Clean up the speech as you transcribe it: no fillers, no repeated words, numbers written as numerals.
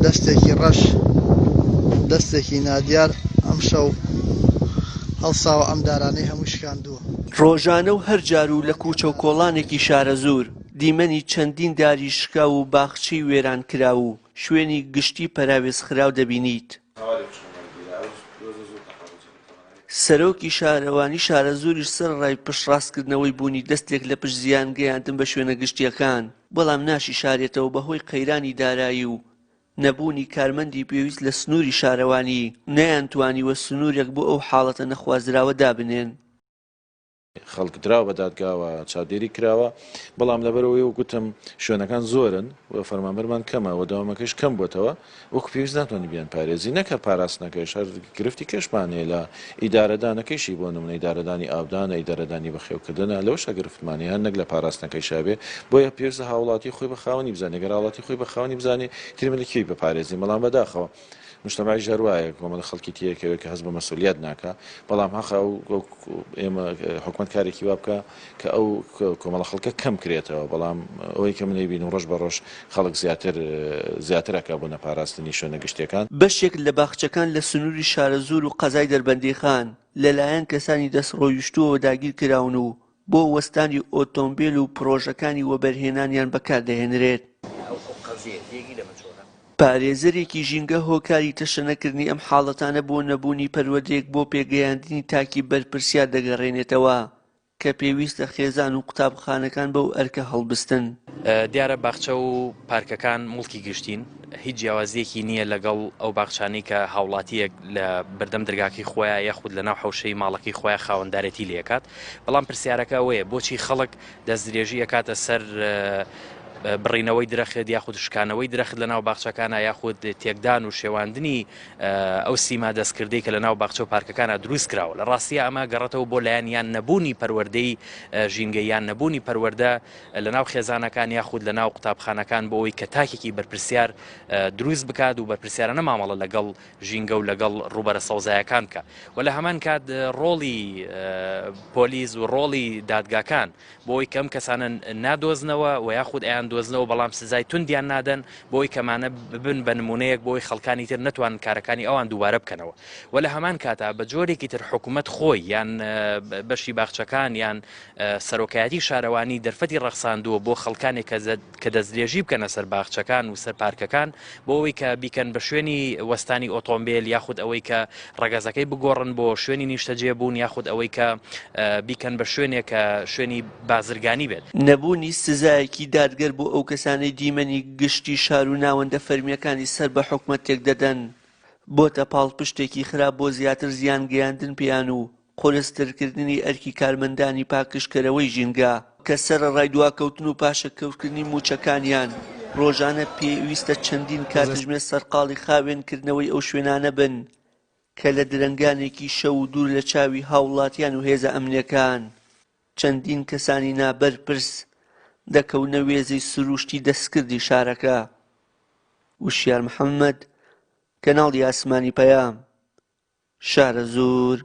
دەستێکی ڕەش، دەستێکی نادیار ئەمشەو هەڵساوە ئەم دارانەی هەمووی شکاندووە. ڕۆژانە و هەر جار و لە کوچە و کۆڵانێکی شارەزوور، دیمەنی چەندین داری شکاو و باخچەی وێرانکراو و شوێنی گشتی پەراوێزخراو دەبینیت. سەرۆکی شارەوانی شارەزووریش سەرەڕای پشتڕاستکردنەوەی بوونی دەستێک لە پشت زیان گەیاندن بە شوێنە گشتییەکان، بەڵام ناشیشارێتەوە بەهۆی قەیرانی دارایی و نەبوونی کارمەندی پێویست لە سنووری شارەوانی، نەیانتوانیوە سنوورێک بۆ ئەو حاڵەتە نەخوازراوە دابنێن. خەڵک دراوە بە دادگاوە چاودێری کراوە، بەڵام لەبەرئەوەی وەک گوتم شوێنەکان زۆرن و فەرمانبەرمان کەمە و دەوامەکەیش کەم بۆتەوە وەکو پێویست ناتوانین بیانپارێزین، نەک هەر پاراستنەکەیش هەر گرفتی کەشمان هەیە لە ئیدارەدانەکەیشی بۆ نمونە ئیدارەدانی ئاودانە، ئیدارەدانی بەخێوکردنە لەوەشا گرفتمان هەیە هەر نەک لە پاراستنەکەیشا بێ، بۆیە پێویستە هاوڵاتی خۆی بە خاوەنی بزانێ، گەر هاوڵاتی خۆی بە خاوەنی بزانێ ئیتر ئێمە لە کێی بپارێزین، بەڵام بەداخەوە. موجتەمەعیش هەر وایە کۆمەڵە خەڵکی تێکەوێت کە هەست بە مەسئولیەت ناکا بەڵام هەقە ئەو ئێمە حکومەت کارێکی وا بکا کە ئەو کۆمەڵە خەڵکە کەم کرێتەوە بەڵام ئەوەی کە من ئەیبینم ڕۆژ بە ڕۆژ خەڵک زیاتر زیاتر ئەکا بۆ نەپاراستنی شوێنە گشتیەکان. بەشێک لە باخچەکان لە سنووری شارەزوور و قەزای دەربەندیخان لەلایەن کەسانی دەستڕۆیشتووەوە داگیرکراون و بۆ وەستانی ئۆتۆمبێل و پڕۆژەکانی وەبەرهێنانیان بەکاردەهێنرێت. پارێزەرێکی ژینگە هۆکاری تەشەنەکردنی ئەم حاڵەتانە بۆ نەبوونی پەروەردەیەک بۆ پێگەیاندنی تاکی بەرپرسیار دەگەڕێنێتەوە کە پێویستە خێزان و قوتابخانەکان بەو ئەرکە هەڵبستن. دیارە باخچە و پارکەکان موڵکی گشتین، هیچ جیاوازییەکی نییە لەگەڵ ئەو باخچانەی کە هاوڵاتییەک لە بەردەم دەرگاکەی خۆیا یاخود لەناو حەوشەی ماڵەکەی خۆیا خاوەندارێتی لێکات، بەڵام پرسیارەکە ئەوەیە بۆچی خەڵک دەستدرێژی ئەکاتە سەر بڕینەوەی درەخت یاخود شکانەوەی درەخت لە ناو باخچەکانە یاخود تێکدان و شێواندنی ئەو سیما دەستکردەی کە لە ناو باخچە و پارکەکانە دروست کراوە لە ڕاستیە ئەمە گەڕێتەوە بۆ لایەن یان نەبوونی پەروەردەی ژینگە یان نەبوونی پەروەردە لە ناو خێزانەکان یاخود لە ناو قوتابخانەکان بۆ ئەوەی کە تاکێکی بەرپرسیار دروست بکات و بەرپرسیارانە مامەڵە لەگەڵ ژینگە و لەگەڵ ڕووبەرە سەوزایەکان بکا و لە هەمان کات ڕۆڵی پۆلیس و ڕۆڵی دادگاکان بۆ ئەوەی کە ئەم کەسانە نادۆزنەوە و یاخود ئەیان دۆزنەوە بەڵام سزای توندیان نادەن بۆ ئەوەی کەمانە ببن بە نمونەیەک بۆ ئەوەی خەڵکانی تر نەتوانن کارەکانی ئەوان دووبارە بکەنەوە و لە هەمان کاتا بە جۆرێکی تر حکوومەت خۆی یان بەشی باخچەکان یان سەرۆکایەتی شارەوانی دەرفەتی ڕەخساندووە بۆ خەڵکانێک کە کە دەستدرێژی بکەنە سەر باخچەکان و سەر پارکەکان بۆ ئەوەی کە بیکەن بە شوێنی وەستانی ئۆتۆمبێل یاخود ئەوەی کە ڕەگەزەکەی بگۆڕن بۆ شوێنی نیشتەجێبوون یاخود ئەوەی کە بیکەن بە شوێنێک کە شوێنی بازرگانی بێت. نەبوونی سزایەکی دادگەر بۆ ئەو کەسانەی دیمەنی گشتی شار و ناوەندە فەرمییەکانی سەر بە حکومەت تێکدەدەن، بۆتە پاڵپشتێکی خراپ بۆ زیاتر زیان گەیاندن پێیان و قورسترکردنی ئەرکی کارمەندانی پاکژکەرەوەی ژینگە، کە سەرەڕای دواکەوتن و پاشەکەوتکردنی مووچەکانیان، ڕۆژانە پێویستە چەندین کاتژمێر سەرقاڵی خاوێنکردنەوەی ئەو شوێنانە بن کە لە درەنگانێکی شەو و دوور لە چاوی هاوڵاتیان و هێزە ئەمنییەکان، چەندین کەسانی نابەرپرس دەکەونە وێزەی سرووشتی دەستکردی شارەکە. وشیار محەمەد، کەناڵی ئاسمانی پەیام. شارەزوور.